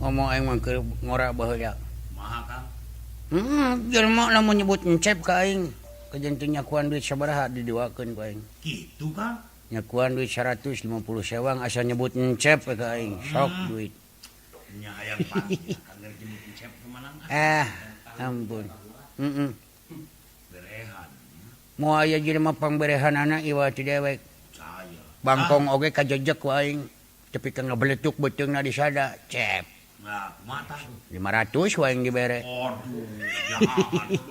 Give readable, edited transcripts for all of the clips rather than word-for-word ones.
Ngomong aing mah keur ngora baheula. Kumaha, Kang? Jelema lamun nyebut encep ka aing, kajen teu nyakuan duit sabaraha diduakeun ku aing. Kitu, Kang. Nyakuan duit 150 sewang asa nyebut encep we ka aing, sok duit. Nya hayang pasti Kang geus nyebut encep kumaha. Eh, ampun. Heeh. Berehan. Moal aya jelema pangberehanana iwal ti dewek. Saya. Bangkong oge kajejek ku aing. Tepi ka ngabeletuk beuteungna disada, cep. Nah, kumaha tah? 500 ku aing dibere. Aduh, jangan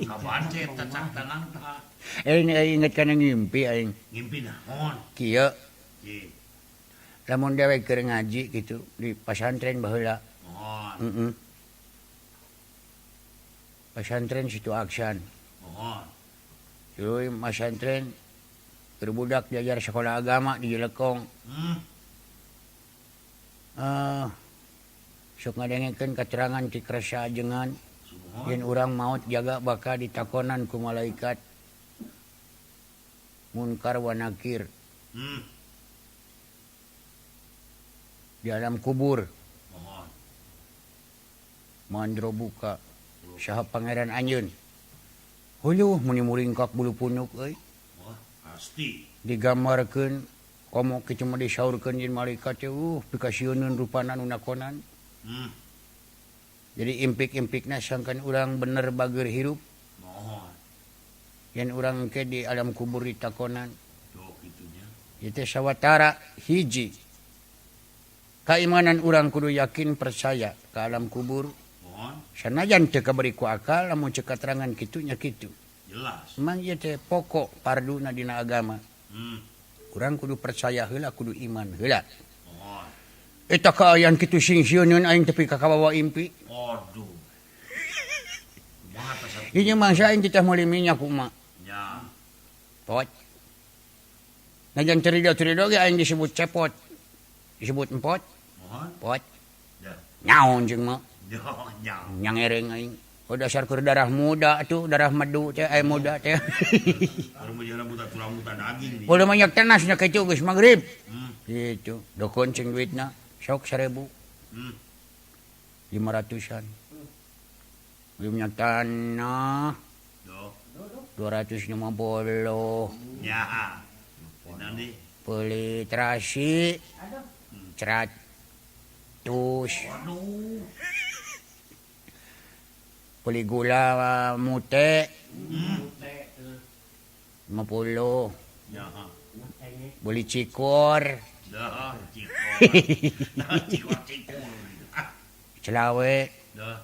kabancet cacak tanang tah. Ini aing inget kana ngimpi aing. Ngimpi naon? Kieu. Kieu. Lamun dewek keur ngaji kitu di pasantren baheula. Mohon. Heeh. Pasantren Situ Aksan. Mohon. Tuluy masantren keur budak diajar sekolah agama di Jelekong. Sok ngadengekeun katerangan ti kersa ajengan. Yen urang maot jaga bakal ditakonan ku malaikat Munkar wa Nakir. Di alam kubur. Mohon. Mandro buka saha pangeran anjeun. Huluh muni muringkak bulu punuk euy. Wah, pasti. Digambarkeun komo kitu mah disaurkeun jeung malaikat teh pikasieuneun rupana nu nakonan. Jadi impik-impikna sangkan urang bener bager hirup. Mohon. Yen urang ke di alam kubur ditakonan. Tuh kitunya. Ieu teh sawatara hiji. Kaimanan urang kudu yakin percaya ka alam kubur. Mohon. Sanajan teu kaberi ku akal lamun cek katerangan kitu nya kitu. Jelas. Emang ieu teh pokok parduna dina agama. Urang kudu percaya heula kudu iman heula. Mohon. Eta kaayaan kitu sing sieuneun aing tepi ka kabawa impi. Aduh. Kumaha tah satu? Ieu mangsa aing titah meuli minyak kumaha. Nya. Pot. Najan terido-terido ge aing disebut cepot. Disebut empot. Mohon. Pot. Ya. Nyaon jeung mah. Yo, nyaon. Nyangereng aing. Oh dasar keur darah muda tuh, darah madu teh, aya muda teh. Baru mah jalan buta tulang buta daging nih. Udah banyak tenas nya kitu geus magrib. Gitu. Dokon cing duitna sok 1000. 500-an. Beli minyak tanah. 250. Ya. Nanti. Beli terasi. 100. Waduh. Beli gula mute. 50. Ya. Beli cikor. Dah, cikor. Dah, cikor, cikor. Celawe. Dah.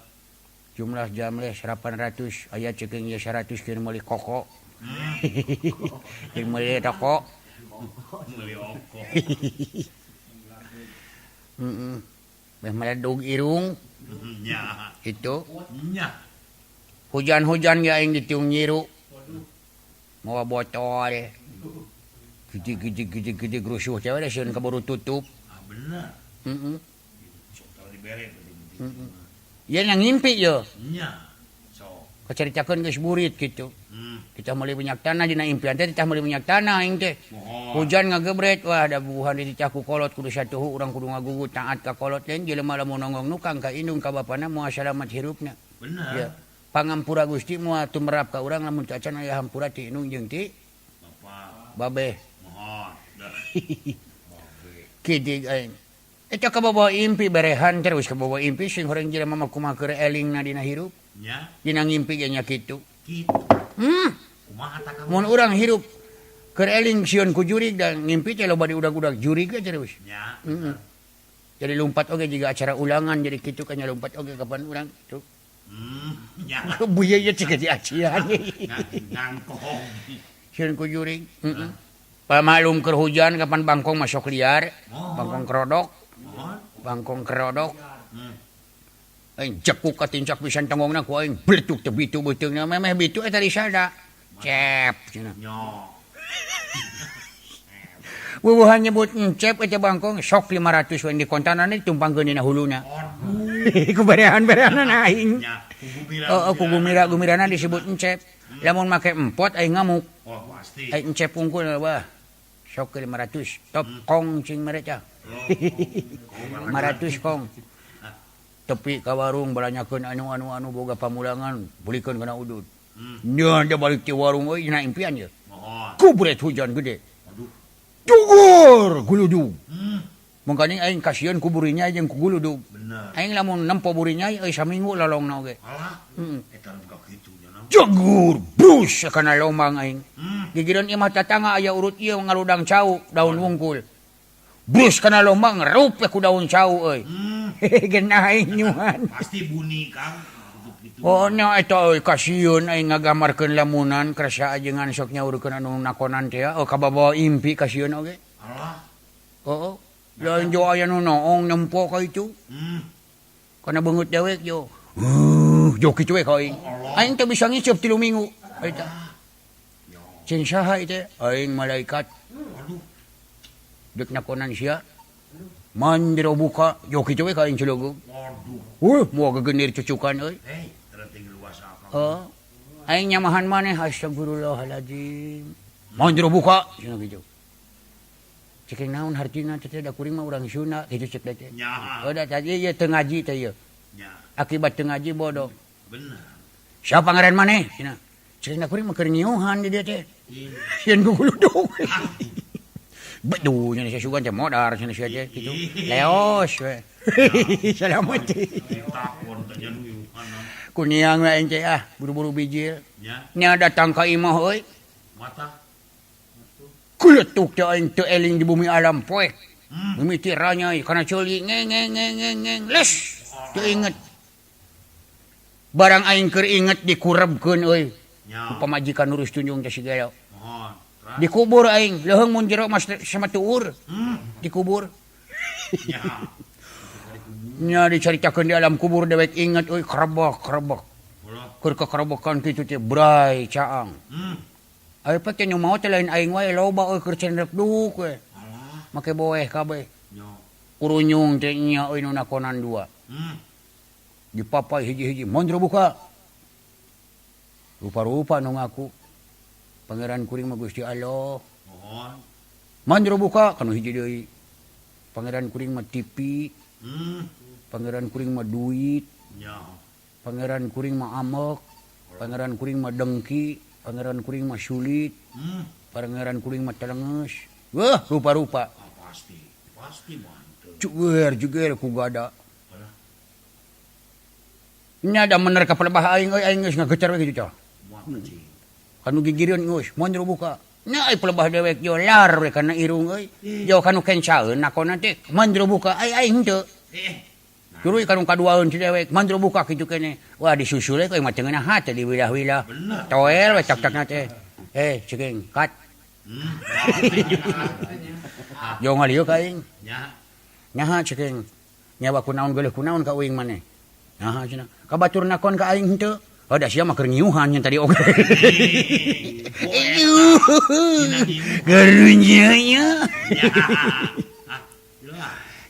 Jumlah jamleh 800, aya ceking ye 100 keur meuli koko. Keur meuli rokok. Meuli oko. Heeh. Meh meledug irung. Nya. Itu. Nya. Hujan-hujan ge aing ditiung nyiru. Mawa botol. Gede-gede-gede-gede gerusuh teh we sieun kaburu tutup. Ah, bener. Heeh. Sok tau dibere berarti. Heeh. Ieu yang ngimpi ye. Nya. Sok. Kacaritakeun geus burit kitu. Kita meuli minyak tanah dina impian teh titah meuli minyak tanah aing teh. Mohon. Hujan ngagebret wah da bubuhan dititah ku kolot kudu satuhu urang kudu ngagugu taat ka kolot lain jelema lamun nonggong nukang ka indung ka bapana moal salamat hirupna. Bener. Ya. Pangampura Gusti moal tumerap ka urang lamun teu acan aya hampura ti indung jeung ti bapa. Babeh. Mohon. Kidig aing. Eta kabawa impi berehan terus kabawa impi sing horeng jelema mah kumaha keur elingna dina hirup. Nya. Dina ngimpi ge nya kitu. Kitu. Kumaha tah kamu? Mun urang hirup keur eling sieun ku jurig dan ngimpi teh loba diudag-udag jurig ge terus. Nya. Heeh. Jadi lompat oge jiga acara ulangan jadi kitu kan nya lompat oge kapan urang tuh. Nya. Buya ieu cik di acian. Ngangkong. Sieun ku jurig. Heeh. Pamalum keur hujan kapan bangkong masuk liar, Mohon. bangkong kerodok. Mohon. Bangkong kerodok. Aing jekuk katincak pisan tonggongna ku aing bletuk teh bitu beuteungna memeh bitu eta disada. Cep cenah. Nyo. Wuwuhan nyebut encep eta bangkong sok 500 we dikontanan ditumpangkeun dina huluna. Aduh. Ku berehan-berehanan aing. Nya, ku gumira. Heeh, ku gumira-gumirana disebut encep. Lamun make empot aing ngamuk. Oh, pasti. Aing encep unggul wah. Sok 500. Top kong cing mere tah. 500 kong. Tepi ka warung balanyakeun anu-anu boga pamulangan belikeun kana udud. Nya dia balik ti warung euy dina impian ye. Kubret hujan gede. Dugur guludug. Mangkana aing kasieun ku burinya jeung ku guludug. Aing lamun nempo burinya euy saminggu lolongna oge. Heeh. Eta buka kitu nya. Jegur brus kana lomang aing. Gigireun imah tatangga aya urut ieu ngaludang cau daun wungkul. Brus kana lomang rup ku daun cau euy. Genah aing nyuhan. Pasti buni Kang. Oh nya eta euy kasieun aing ngagambarkeun lamunan kersa ajengan sok nyaurkeun anu nakonan teh oh kababawa impi kasieun oge. Alah. Heeh. Lain jo aya nu noong nempo ka itu. Kana beungeut dewek jo. Jo kitu we ka aing. Aing teu bisa ngiceup 3 minggu. Eta. Cing saha ieu teh? Aing malaikat. Aduh. Deuk nakonan sia. Mandiro buka jo kitu we ka aing ceuleugeung. Waduh. Moal gegenir cucukan euy. Hei, terting luas apa. Heeh. Aing nyamahan maneh astagfirullahalazim. Mandiro buka cenah kitu. Ceking naon hartina teh da kuring mah urang Sunda kitu cek teh. Nya. Oh da tadi ieu teu ngaji teh ieu. Nya. Akibat teu ngaji bodoh. Bener. Siapa ngaran maneh cenah? Ceking da kuring mah keur nyiuhan di dieu teh. Sieun guguludug. Beduh nya sia sugan teh modar cenah sia teh kitu. Leos we. Salamet. Takon teh nya nyiuhan. Kuniang we aing teh ah buru-buru bijil. Nya. Nya datang ka imah euy. Mata. Kuletuk teh aing teu eling di bumi alam poek. Mimiti ranyai kana ceuli ngeng ngeng ngeng ngeng les teu inget. Barang aing keur inget dikurebkeun euy. Nya. Pamajikan nurus tunjung teh sigala. Mohon. Dikubur aing leuheung mun jero mas sama tuur. Dikubur. Nya. Nya dicaritakeun di alam kubur dewek inget euy kerebak-kerebak. Keur kekerebekan kitu teh bray caang. Ayo pek teh nu maot teh lain aing wae loba euy keur cenderek duk we. Make boeh kabeh. Urunyung teh nya euy nu nakonan dua. Dipapai hiji-hiji mondro buka. Rupa-rupa nu ngaku. Pangeran kuring mah Gusti Allah. Mohon. Mandro buka kanu hiji deui. Pangeran kuring mah TV. Pangeran kuring mah duit. Nya. Pangeran kuring mah amek. Pangeran kuring mah dengki. Pangeran kuring mah sulit. Pangeran kuring mah telenges. Wah, rupa-rupa. Ah, pasti. Pasti mantep. Cuger juger ku gada. Nya da mener ka pelebah aing euy aing geus ngagecer we kitu tah. Kanu gigireun geus mondro buka. Nya ai pelebah dewek jo lar we kana irung euy. Jo kanu kencaeun nakona teh mondro buka ai aing henteu. Tuluy kanu kaduaeun si dewek mandro buka kitu keneh. Wah disusul we mah teu ngeunah hate di wilah-wilah. Toel we cak-cakna teh. Ceking kat. Jo ngalieu ka aing. Nya. Nyaha ceking. Nyawa kunaon geuleuh kunaon ka uing maneh. Naha cenah. Ka batur nakon ka aing henteu. Oh da sia mah keur ngiuhan nya tadi oge. Gerunya nya.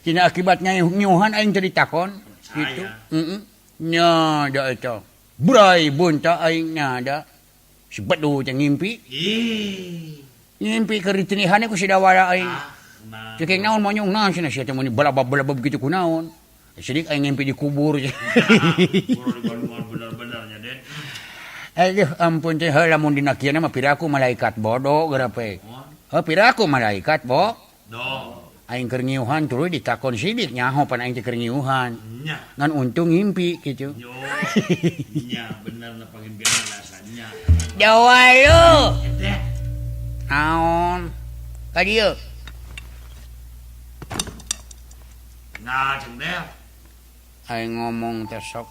Cenah akibatnya ngiuhan aing teu ditakon kitu. Heeh. Nya da eta. Bray bunta aing nya da. Si bedu teh ngimpi. Ngimpi keur ditinihan ku si dawala aing. Ceking naon monyong naon cenah sia teh mun balabab-balabab kitu kunaon. Sidik aing ngimpi dikubur. Bener-benernya Den. Aduh ampun teh heula mun dina kieu mah piraku malaikat bodoh geura pe. Heuh piraku malaikat bo. Do. Aing keur ngiuhan tuluy ditakon sidik nyaho pan aing teh keur ngiuhan. Nya. Ngan untung ngimpi kitu. Yo. Nya bener na pangimpian alasannya. Dawalu. Teh. Naon? Ka dieu. Nah, jeung deh. Aing ngomong teh sok.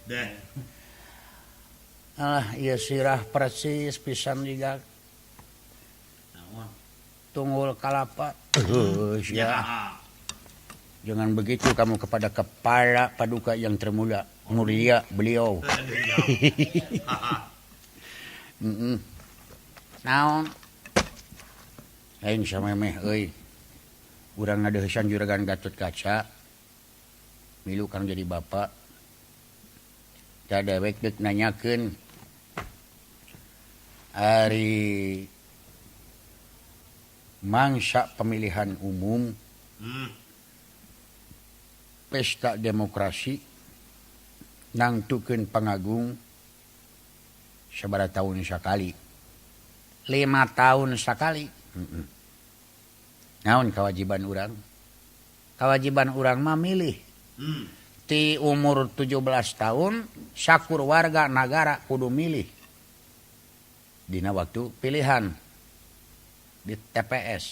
Deh. Alah, ieu sirah persis pisan jiga. Naon? Tunggul kalapa. Ya. Jangan begitu kamu kepada kepala paduka yang termulia, mulia beliau. Naon? Aing samemeh euy. Urang ngadeuheusan juragan Gatot Kaca. Milu kang jadi bapak. Tah dewek deuk nanyakeun ari Mangsa pemilihan umum. Pesta demokrasi nangtukeun pangagung sabaraha tahun sakali. 5 tahun sakali. Naon kewajiban urang? Kewajiban urang mah milih. Ti umur 17 tahun sakur warga nagara kudu milih. Dina waktu pilihan di TPS.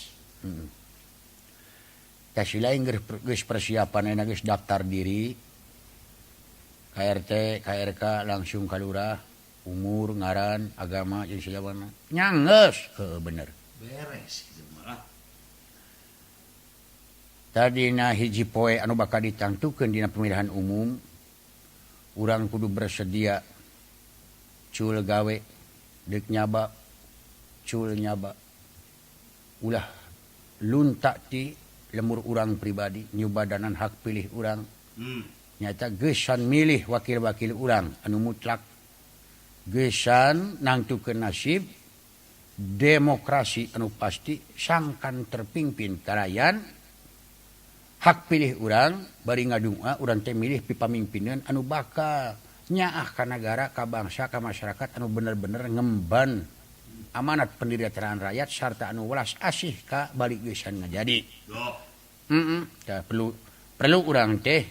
Tah sila geus persiapan ayeuna geus daftar diri KRT, KRK langsung ka lurah, umur, ngaran, agama jeung sajawana. Nya geus, heueuh bener. Beres kitu malah. Tadina hiji poe anu bakal ditangtukeun dina pemilihan umum, urang kudu bersedia cul gawe deuk nyaba, cul nyaba. Ulah lunta ti lemur urang pribadi nyubadanan hak pilih urang. Nyata geusan milih wakil-wakil urang anu mutlak. Geusan nangtukeun nasib demokrasi anu pasti sangkan terpimpin karayan hak pilih urang bari ngadunga urang teh milih pipamimpineun anu bakal nyaah ka nagara, ka bangsa, ka masyarakat anu bener-bener ngemban amanat pendirian rakyat sarta anu welas asih ka balik geusan ngajadi. Tah perlu urang teh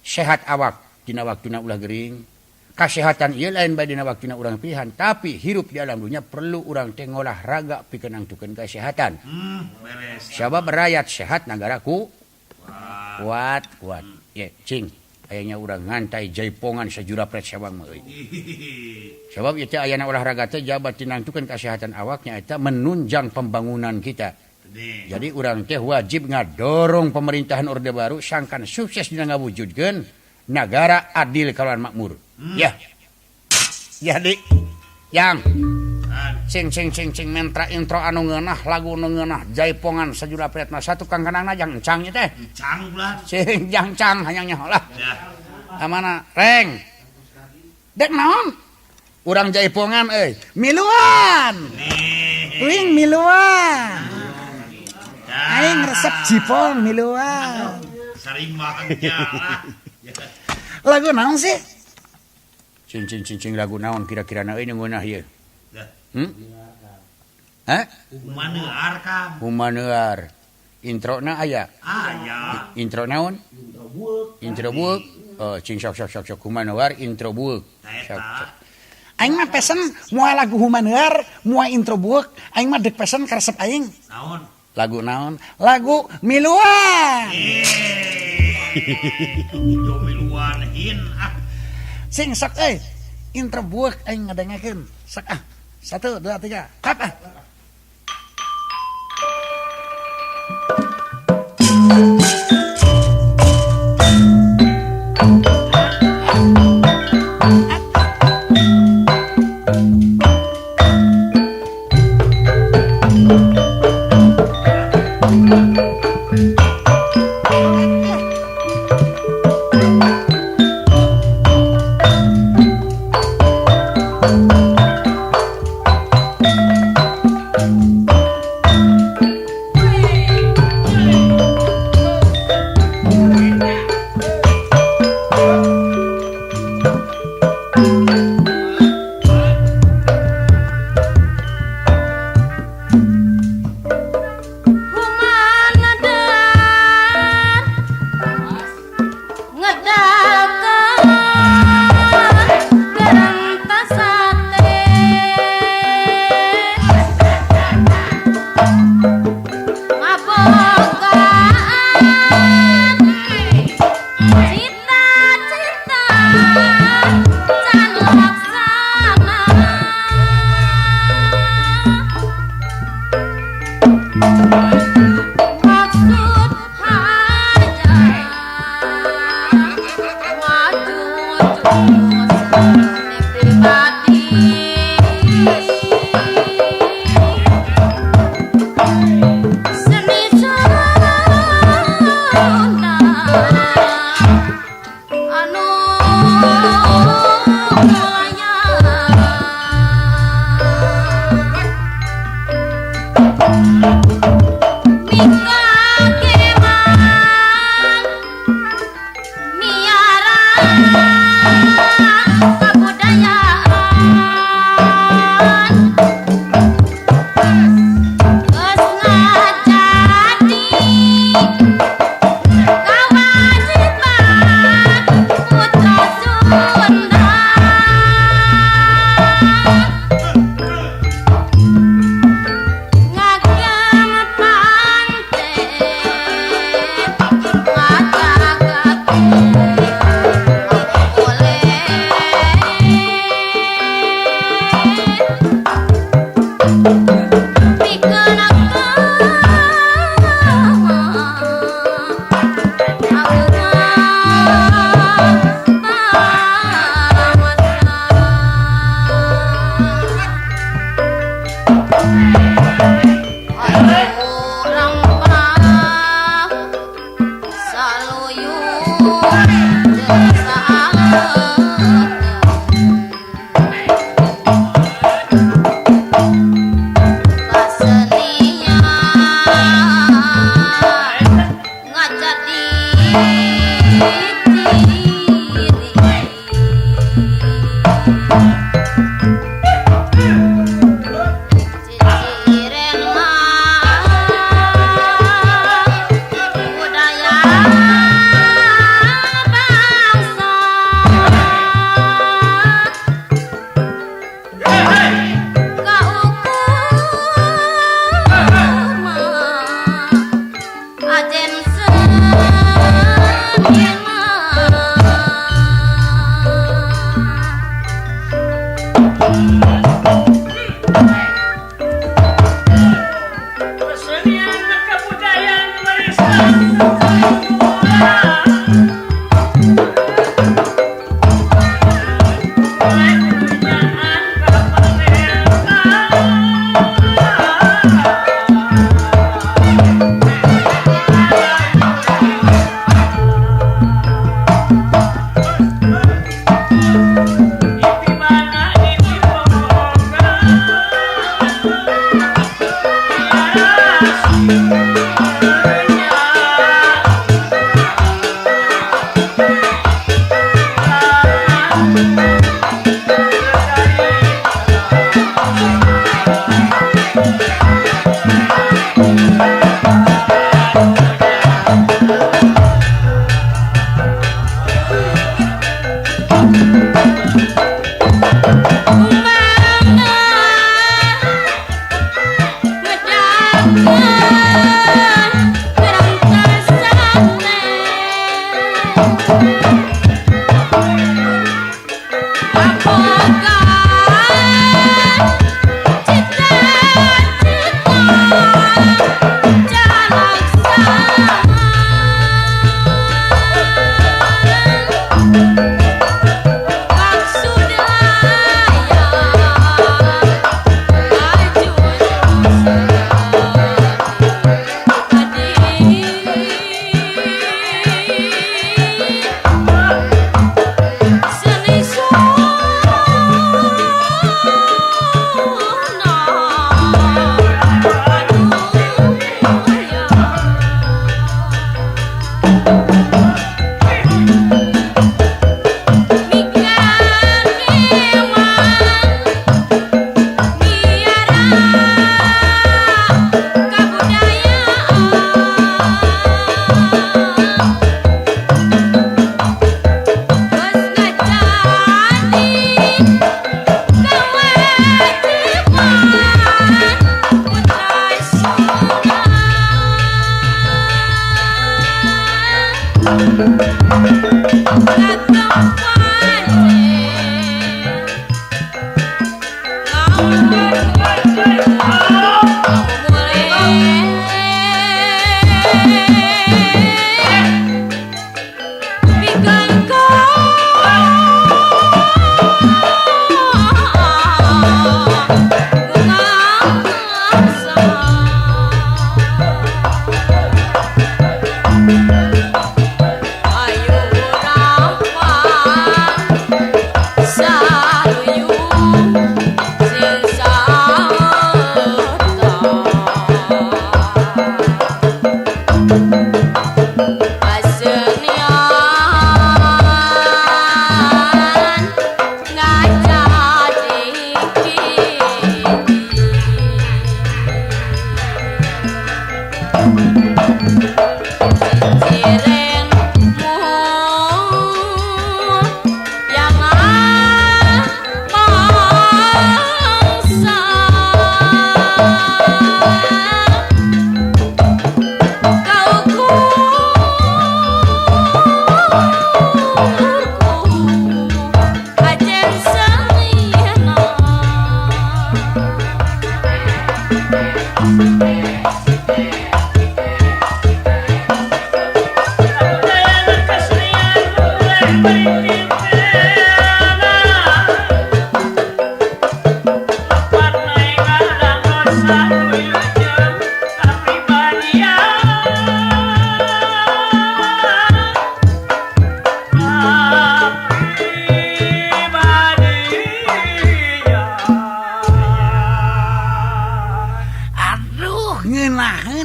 sehat awak dina waktuna ulah gering. Kasehatan ieu lain bae dina waktuna urang pilihan, tapi hirup di alam dunya perlu urang teh ngolahraga pikeun nangtukeun kesehatan. Beres. Sabab rakyat sehat nagaraku kuat kuat. Ye, cing. Ayanya urang ngantai jaipongan sajura pret sawang mah euy. Sabab ieu teh ayana olahraga teh jabat tinangtukeun kesehatan awaknya eta menunjang pembangunan kita. Jadi urang teh wajib ngadorong pemerintahan Orde Baru sangkan sukses dina ngawujudkeun nagara adil kalawan makmur. Ya. Jadi yang cing cing cing cing mentra intro anu ngeunah lagu nu ngeunah jaipongan sajura pret mah satu kang kanangna jang encang ieu teh. Encang ulah. Cing jang cang hayang nyaho lah. Amana reng. Dek naon? Urang jaipongan euy. Miluan. Uing miluan. Aing resep jipong miluan. Sering makan lah. Lagu naon sih? Cing cing cing cing lagu naon kira-kira na euy nu ngeunah ieu? Hah? Humaneuar kam. Humaneuar. Introna aya? Aya. Intro naon? Intro bueuk. Intro bueuk. Oh, cing sok sok sok sok humaneuar intro bueuk. Eta. Aing mah pesen moal lagu humaneuar, moal intro bueuk, aing mah deuk pesen karesep aing. Naon? Lagu naon? Lagu miluan. Yo miluan hin ah. Sing sok euy. Intro bueuk aing ngadengekeun. Sok ah. 1, 2, 3, tap ah.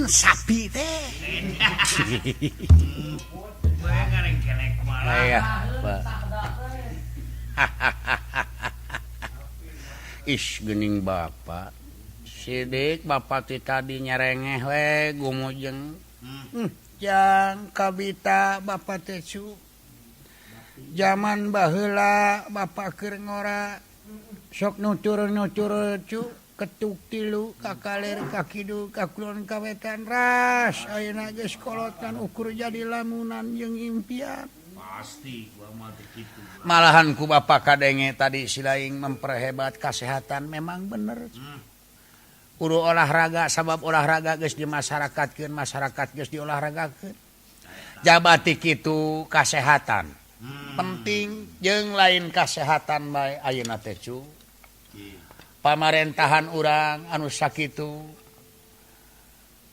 Sapi teh. Ih gening bapak. Sidik bapak ti tadi nyerengeh we gumujeng. Jang kabita bapak teh cu. Zaman baheula bapak keur ngora sok nutur-nutur cu. Ketuk tilu kakalir kakidu kakulon kawetan ras ayeuna geus kolotan ukur jadi lamunan jeung impian pasti gua mah kitu. Malahan ku bapak kadenge tadi silaing memperhebat kesehatan memang bener. Kudu olahraga sabab olahraga geus dimasyarakatkeun, masyarakat geus diolahragakeun. Jabati kitu kesehatan penting jeung lain kesehatan bae ayeuna teh cu. Pamarentahan urang anu sakitu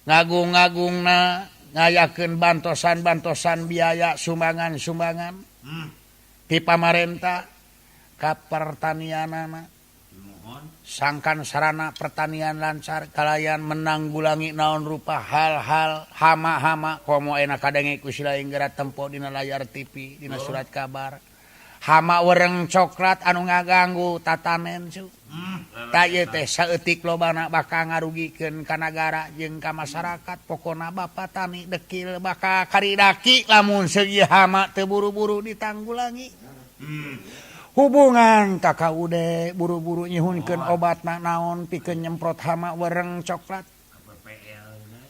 ngagung-ngagungna ngayakeun bantosan-bantosan biaya sumbangan-sumbangan ti pamarentah ka pertanianana sangkan sarana pertanian lancar kalayan menanggulangi naon rupa hal-hal hama-hama komo enak kadenge ku silaing geura tempo dina layar TV dina surat kabar hama wereng coklat anu ngaganggu tatanen cu. Ta ieu teh saeutik lobana bakal ngarugikeun ka nagara jeung ka masyarakat. Pokona bapak tani dekil bakal karidaki lamun seueuh hama teu buru-buru ditanggulangi. Hubungan ka KUD buru-buru nyihunkeun obatna naon pikeun nyemprot hama wereng coklat.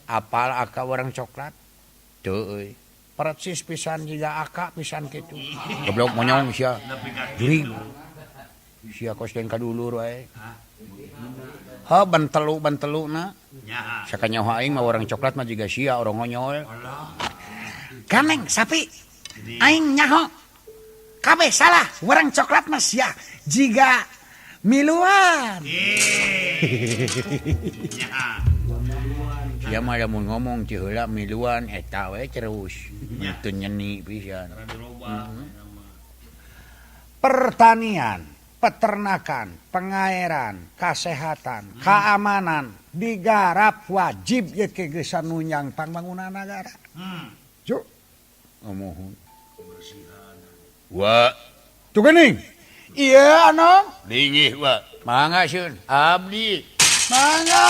Apal aka wereng coklat? Teu euy. Percis pisan jiga aka pisan kitu. Goblok monyong sia. Jurig. Sia kos den kadulur wae. Ha bentelu-benteluna. Sakanyaho aing mah wareng coklat mah jiga sia orang ngonyol. Ganeng sapi. Aing nyaho. Kabeh salah, wareng coklat mah sia jiga miluan. Sia mah lamun ngomong ti heula miluan eta we terus. Teu nyeni pisan. Pertanian, peternakan, pengairan, kesehatan, keamanan digarap wajib ye kegesan nunjang pangbangunan nagara. Cuk. Ngomong. Wa. Tuh geuning. Iya anu. Dingih wa. Mangga sun. Abdi. Mangga.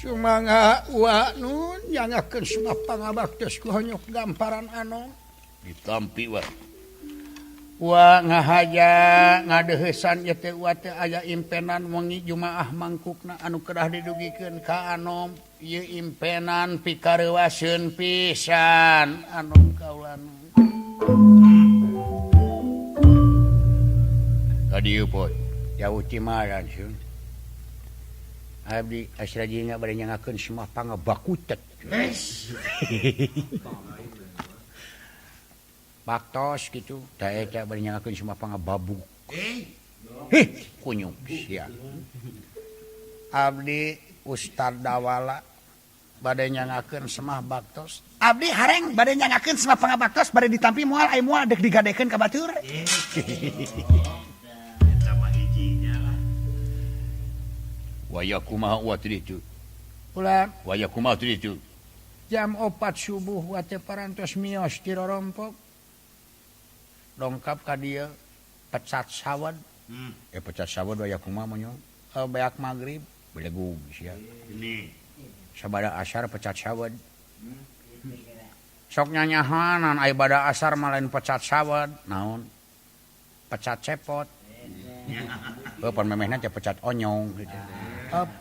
Sumangga wa nun nyangakeun sumah pangabaktos ku honyok gamparan anu ditampi wa. Wa ngahaja ngadeuheusan ieu teh wa teh aya impenan wengi jumaah mangkukna anu kedah didugikeun ka anom ieu impenan pikareuwaseun pisan anom kaula. Kadieu poy jauh cimaran sun. Abdi asrajina bade nyangakeun semah pangabakutet. Baktos kitu, da eta bade nyangakeun semah pangababuk. Hih, kunyuk sia. Abdi Ustad Dawala bade nyangakeun semah baktos. Abdi hareng bade nyangakeun sama pangabaktos bade ditampi moal aya moal deuk digadekeun ka batur. Eta mah hijinya lah. Waya kumaha uat ditu? Ulah, waya kumaha ditu? Jam 4 subuh wate parantos mios ti rorompok. Dongkap ka dieu pecat sawad. Pecat sawad waya kumaha monyong? Beak magrib belegug sia. Ini. Sabada asar pecat sawad. Sok nyanyahanan aya bada asar mah lain pecat sawad, naon? Pecat cepot. Pan memehna teh pecat onyong gitu.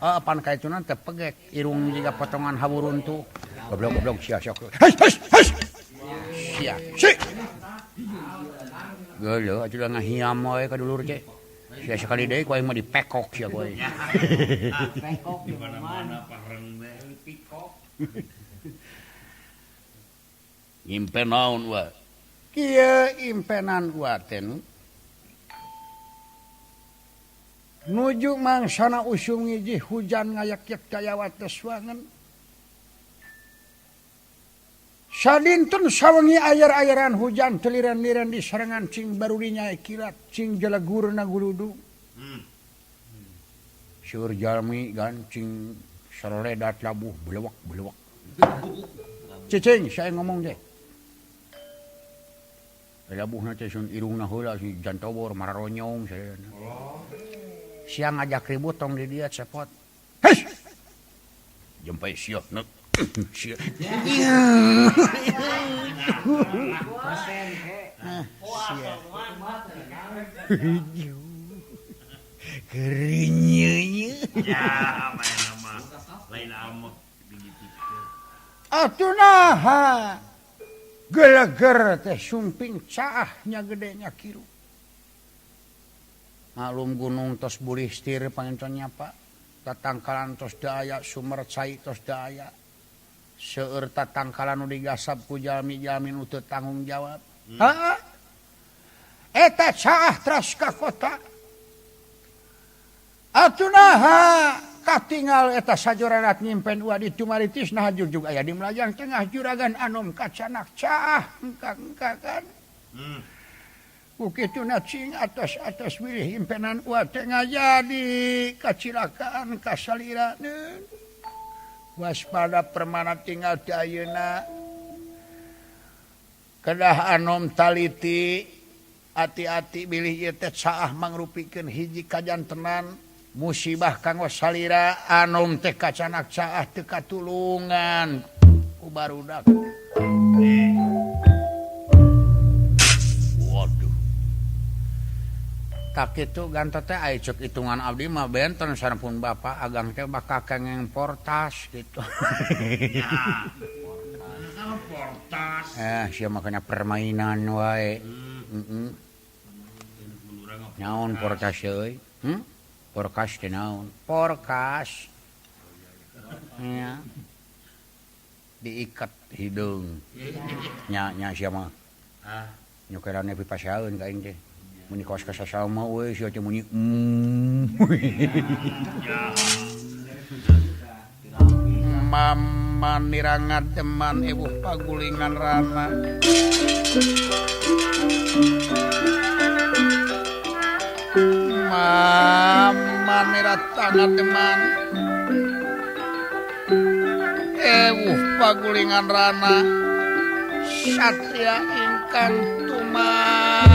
Pan kaituna teh pegek irung jiga potongan hawu runtuh. Goblok-goblok sia sok. Hei hei hei. Sia. Si. Geuleuh atuh ngahiam we ka dulur teh. Sia sakali deui ku aing mah dipekok sia ku aing. Pekok di mana-mana pareng teh pikok. Impen naon wa? Kieu impenan wa teh nuju mangsana usum ngiji hujan ngayak-yak daya wates wangen. Sadinten sawengi ayar-ayaran hujan teliran-liran di sarengan cing barurinya kilat cing jelegurna guludu. Seur jalmi gan cing seledat labuh belewak-belewak. Cicing saya ngomong deh. Labuhna teh sun irungna heula si jantobor mararonyong saya. Siang ngajak ribut tong di dia cepot. Hei. Jempe sia nek. Sia. Sia. Kerinyeunye. Ya, main nama lain amek digitikeun. Atuh naha geleger teh sumping caahnya gedenya kiru. Maklum gunung tos bulih stir pangentonnya Pak. Tatangkalan tos daya sumber cai tos daya. Seueur tatangkalan nu digasap ku jalmi-jalmi nu teu tanggung jawab. Heeh. Eta caah teras ka kota. Atuh naha katingal eta sajoranat nyimpen ua di Tumaritis nah jugjug aya di Melajang Tengah juragan anom kacanak caah engka-engka kan. Ku kituna cing atas-atas bilih impenan ua teh ngajadi kacilakaan kasaliraneun. Waspada permana tinggal ti ayeuna. Kedah anom taliti ati-ati bilih ieu teh caah mangrupikeun hiji kajantenan musibah kanggo salira anom teh kacanak caah teu katulungan ku barudak. Waduh. Tak kitu ganto teh aya ceuk hitungan abdi mah benten sareng bapak agang teh bakal kengeng portas gitu. Ya, portas. Sia makanya permainan wae. Naon portas euy? Porkas teh naon? Porkas. Nya. Diikat hidung. Nya nya sia mah. Hah? Nyokerane pipasaeun ka aing teh. Muni kaos ka sasama we sia teh muni. Mama nirangat teman ibu pagulingan rana. Mama niratana teman ewuh pagulingan rana satria ingkang tumaninggih.